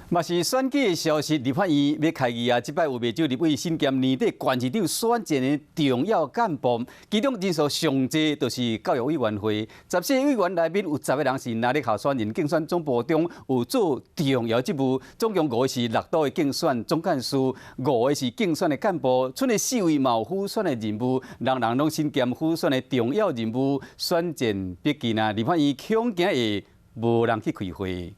嘛是選舉的消息，立法院欲開議啊！這擺有袂少立委身兼年底縣市長選戰的重要幹部，其中人數上濟就是教育委員會，14委員內面有10個人是林立候選人，競選總部中有做重要職務，總共五個是六都的競選總幹事，五個是競選的幹部，賰的四位嘛有輔選的任務，人人攏身兼輔選的重要任務，選戰逼近啊！立法院恐驚會無人去開會。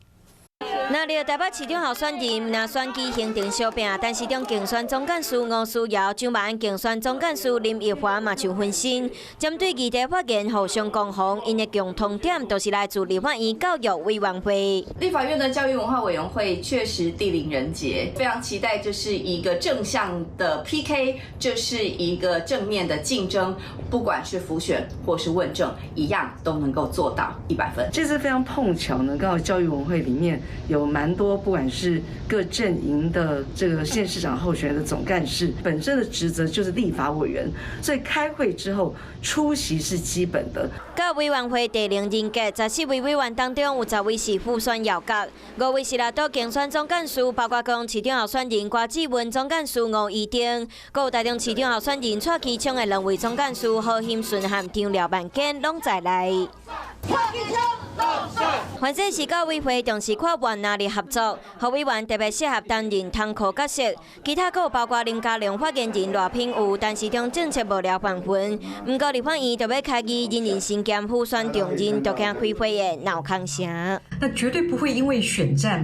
林立台北市長候選人，若選舉行程相拚，陳時中競選總幹事吳思瑤、蔣萬安競選總幹事林奕華嘛唱分身，針對議題發言互相攻防，𪜶的共同點就是來自立法院教育委員會。立法院的教育文化委員會確實地靈人傑，非常期待，這是一個正向的 PK，這是一個正面的競爭，不管是輔選或是問政，一樣都能夠做到100分。這次非常碰巧呢，剛好教育文會裡面有蠻多，不管是各陣營的這個縣市長候選人的總幹事，本身的職責就是立法委員，所以開會之後出席是基本的。教育委員會地靈人傑，14位委員當中有10位是輔選要角，五位是六都競選總幹事，包括高雄市長候選人郭志文總幹事吳怡靜，閣有台中市長候選人蔡其昌的兩位總幹事何欣順和張廖萬堅攏在內。反正是教委會重視跨縣能力合作，何委員特別適合擔任統考角色。其他閣有包括林佳龍發言人賴品妤、陳時中政策幕僚范雲。毋過立法院就欲開議，人人身兼輔選重任，就驚開會會鬧空城。那絕對不會因為選戰，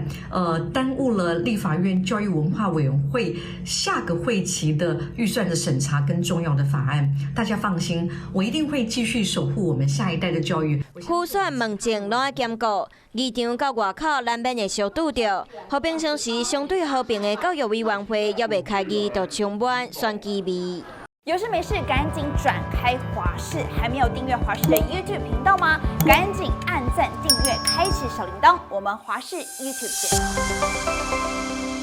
耽誤了立法院教育文化委員會下個會期的預算的審查跟重要的法案。大家放心，我一定會繼續守護我們下一代的教育。輔選問政攏愛兼顧，議場到外口難免會相拄著。和平常時相對和平的教育委員會，猶未開議，就充滿選舉味。有事沒事趕緊轉開華視，還沒有訂閱華視的 YouTube 頻道嗎？趕緊按讚、訂閱、開啟小鈴鐺，我們華視 YouTube 見。